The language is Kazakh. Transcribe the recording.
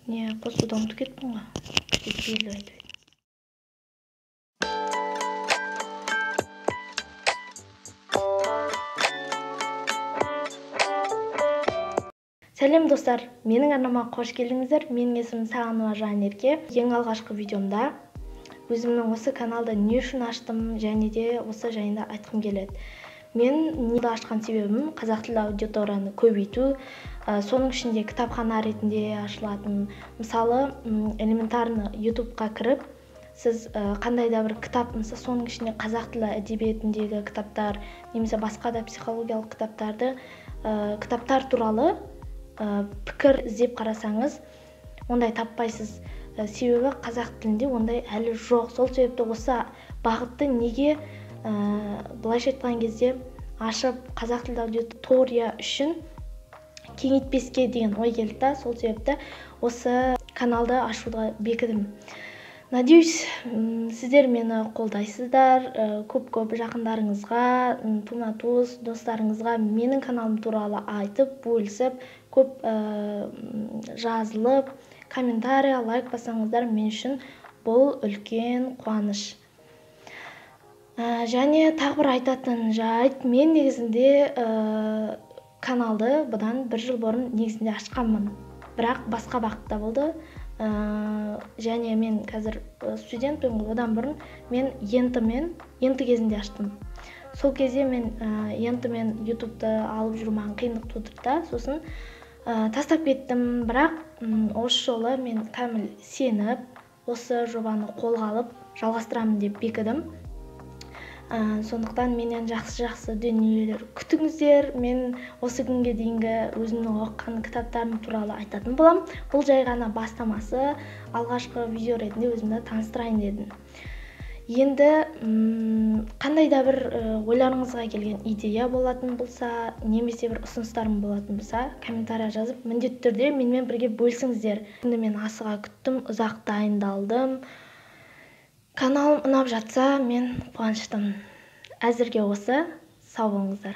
Не қосуды ұмытып кеттім ғой. Белгілі айтып. Сәлем достар, менің арнама қош келдіңіздер. Менің есімім Сағынова Жанерке. Ең алғашқы видеомда өзімнің осы каналды не үшін аштым және де осы жайында айтқым келеді. Мен не ашқан себебім қазақ тілді аудиторияны көбейту, соның ішінде кітапхана ретінде ашылатын. Мысалы, элементарно YouTube-қа кіріп, сіз қандай да бір кітап, мысалы, соның ішінде қазақ тілі әдебиетіндегі кітаптар немесе басқа да психологиялық кітаптарды, кітаптар туралы пікір іздеп қарасаңыз, ондай таппайсыз. Себебі қазақ тілінде ондай әлі жоқ. Сол себепті осы бағытты неге былайша айтқан кезде ашып қазақ тілді аудитория үшін кеңейтпеске деген ой келді да, сол себепті осы каналды ашуға бекідім. Надеюсь, сіздер мені қолдайсыздар, көп-көп жақындарыңызға, тума-туыс достарыңызға менің каналым туралы айтып, бөлісіп, көп жазылып, комментарий, лайк бассаңыздар, мен үшін бұл үлкен қуаныш. Және тағы бір айтатын жайт, мен негізінде каналды бұдан бір жыл бұрын негізінде ашқанмын, бірақ басқа бағытта болды. Және мен қазір студентпін ғой, одан бұрын мен ЕНТ кезінде аштым. Сол кезде мен ЕНТ мен YouTube-ты алып жүру маған қиындық тудырды да, сосын тастап кеттім. Бірақ осы жолы мен кәміл сеніп, осы жобаны қолға алып жалғастырамын деп бекідім. Сондықтан менен жақсы-жақсы дүниелер күтіңіздер. Мен осы күнге дейінгі өзімнің оқыған кітаптарым туралы айтатын болам. Бұл жай ғана бастамасы, алғашқы видео ретінде өзімді таныстырайын дедім. Енді қандай да бір ойларыңызға келген идея болатын болса, немесе бір ұсыныстарым болатын болса, комментария жазып, міндетті түрде менімен бірге бөлісіңіздер. Енді мен асыға күттім, ұзақ дайындалдым. Каналым ұнап жатса, мен қуаныштымын. Әзірге осы, сау болыңыздар.